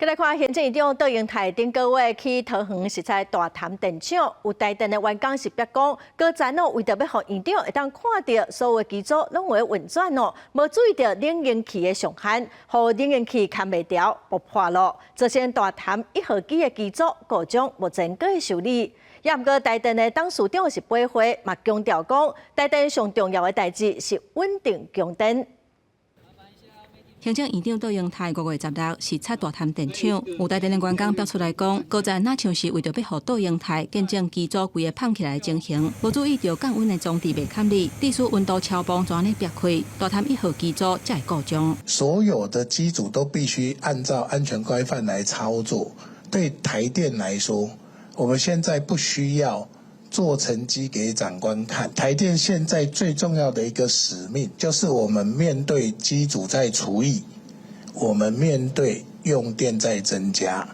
來看行政院長卓榮泰頂個月去桃園視察大潭電廠，有台電的員工是逼講，高層哦為著欲予院長會當看著所有機組攏有運轉哦，無注意著冷凝器的上限，予冷凝器崁袂牢，爆破咯，造成大潭一號機的機組故障，目前閣咧修理。也毋過台電的董事長是貝惠嘛強調講，台電上重要的代誌是穩定供電。行政院長卓榮泰5月16視察大潭電廠，有台電的員工表出來講，高層若像是為著欲予卓榮泰見證機組規个麭起來的情形，無注意著降溫的裝置袂崁入，致使溫度超磅就按呢爆開，大潭一號機組才會故障。所有的機組都必須按照安全規範來操作。對台電來說，我們現在不需要做成績給長官看。台電現在最重要的一個使命，就是我們面對機組在除役，我們面對用電在增加，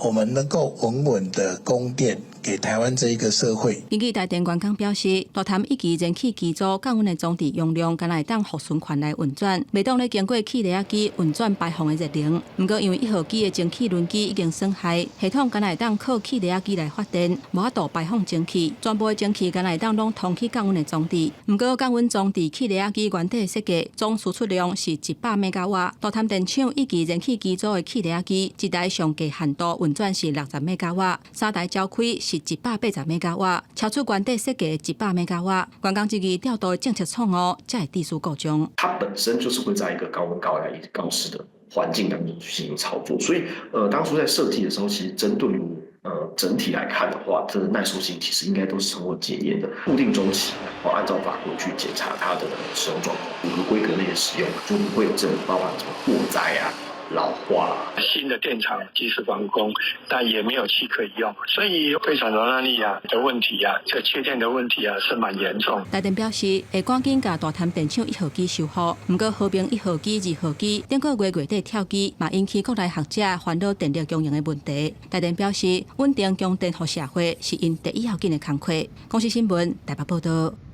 我們能夠穩穩的供電給台灣這一個社會。根據台電員工表示，大潭一期燃氣機組降溫的裝置容量，干焦會當予循環來運轉，袂當咧經過氣熱機運轉排放的熱能。毋過因為一號機的蒸汽輪機已經損害，系統干焦會當靠氣熱機來發電，無法度排放蒸汽，全部的蒸汽干焦會當攏通去降溫的裝置。毋過降溫裝置氣熱機原底設計總輸出量是100兆瓦，大潭電廠一期燃氣機組的氣熱機一台上低限度運轉是60兆瓦，三台召開是180兆瓦，超出原底設計100兆瓦。員工質疑調度政策錯誤，才會致使故障。它本身就是會在一個高溫、高壓、高濕的環境當中去進行操作，所以，當初在設計的時候，其實針對於整體來看的話，這個耐受性其實應該都是通過檢驗的。固定週期，然後按照法規去檢查它的使用狀況，符合規格內的使用，就不會有這種包含什麼過載啊、老化。新的電廠即使完工，但也沒有氣可以用，所以飛轉容納力啊的問題啊，這缺電的問題啊是蠻嚴重。台電表示會趕緊共大潭電廠一號機修復，毋過和平一號機、二號機頂個月月底跳機，嘛引起國內學者煩惱電力供應的問題。台電表示，穩定供電予社會是𪜶第一要緊的工課。公視新聞台北報導。